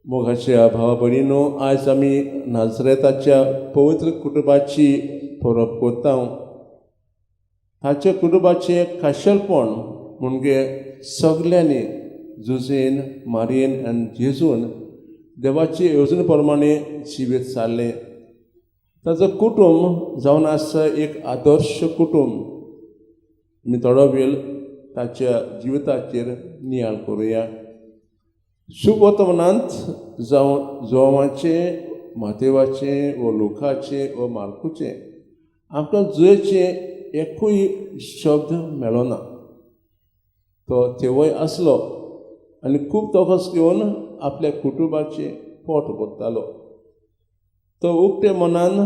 मोगाच्या भावा भयणीनो, आयज आमी नाजरेताच्या पवित्र कुटुंबाची परब करता. ताच्या कुटुंबाचें खाशेलपण म्हणजे सगल्यांनी जुजेन, मारयेन आनी जेजून देवाचे येवजणे प्रमाणे जिवीत सारलें. ताचो कुटुंब जावन आसा एक आदर्श कुटुंब. आमी थोडो वेळ ताच्या जिविताचेर नियाळ करुया. शुभवर्तमानांत जावं जोवाचें, मातेवाचें वो लोकाचें वो मार्कुचें आमकां जुयेचें एकूय शब्द मेळना. तो थेवय आसलो आनी खूब तोखस घेवन आपल्या कुटुंबाचें पोट भरतालो. तो उक्ते मनान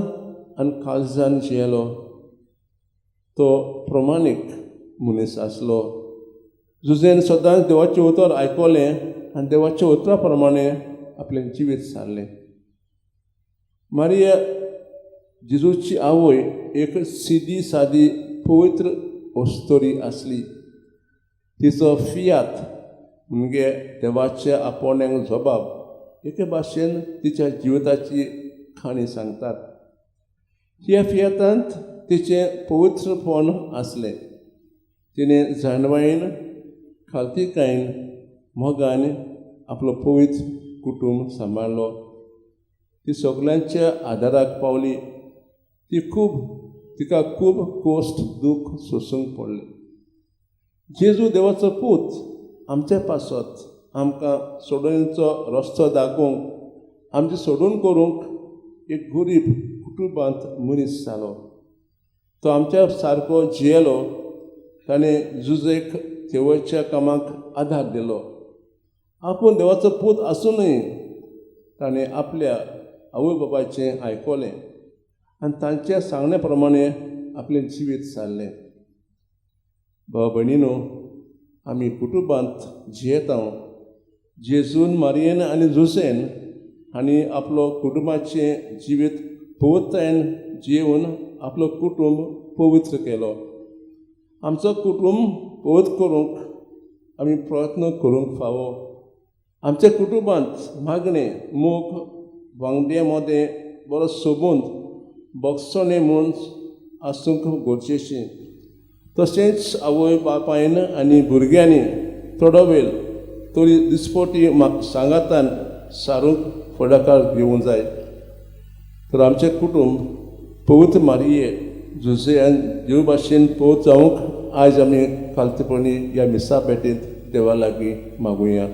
आनी काळजान जियेलो. तो प्रमाणीक मनीस आसलो. जुजेन सदांच देवाचें उतर आयकलें आनी देवाच्या उतरा प्रमाणे आपलें जिवीत सारलें. मारिया, जेजूची आवय, एक सिदी सादी पवित्र अस्तोरी आसली. तिचो फियात म्हणजे देवाच्या आपोवण्याक जबाब एके भाशेन तिच्या जिविताची काणी सांगतात. ह्या फियातांत तिचें पवित्रपण आसलें. तिणें जाणवायेन, खालतीकायेन, मोगान आपलो पवित्र कुटूंब सांबाळ्ळो. ती सगल्यांच्या आदाराक पावली. ती खूब तिका खूब कोश्ट दूख सोंसूंक पडलें. जेजू देवाचो पूत आमचे पासत, आमकां सोडणीचो रस्तो दाखोवंक, आमचें सोडून करूंक एक गरीब कुटुंबांत मनीस जालो. तो आमच्या सारको जियेलो. ताणें जुजेक देवाच्या कामाक आदार दिलो. आपूण देवाचो पूत आसुनूय ताणें आपल्या आवय बापायचें आयकलें आनी तांच्या सांगण्या प्रमाणे आपलें जिवीत सारलें. भाव भयणीनो, आमी कुटुंबांत जियेता. जेजून, मारयेन आनी जुसेन हांणी आपलो कुटुंबाचें जिवीत पवित्रतायेन जियेवन आपलो कुटुंब पवित्र केलो. आमचो कुटुंब पवित्र करूंक आमी प्रयत्न करूंक फावो. आमच्या कुटुंबांत मागणें, मोग, वांगड्या मदें बरो सोबून भोगसणें म्हूण आसूंक गरजेचें. तशेंच आवय बापायन आनी भुरग्यांनी थोडो वेळ तरी दिसपटी सांगातान सारूंक फुडाकार घेवंक जाय. तर आमचें कुटुंब पवित्र मारिये, जुजे आनी देव भाशेन पवित्र जावंक आयज आमी खालतेपणी ह्या मिसा भेटेंत देवा लागीं मागुया.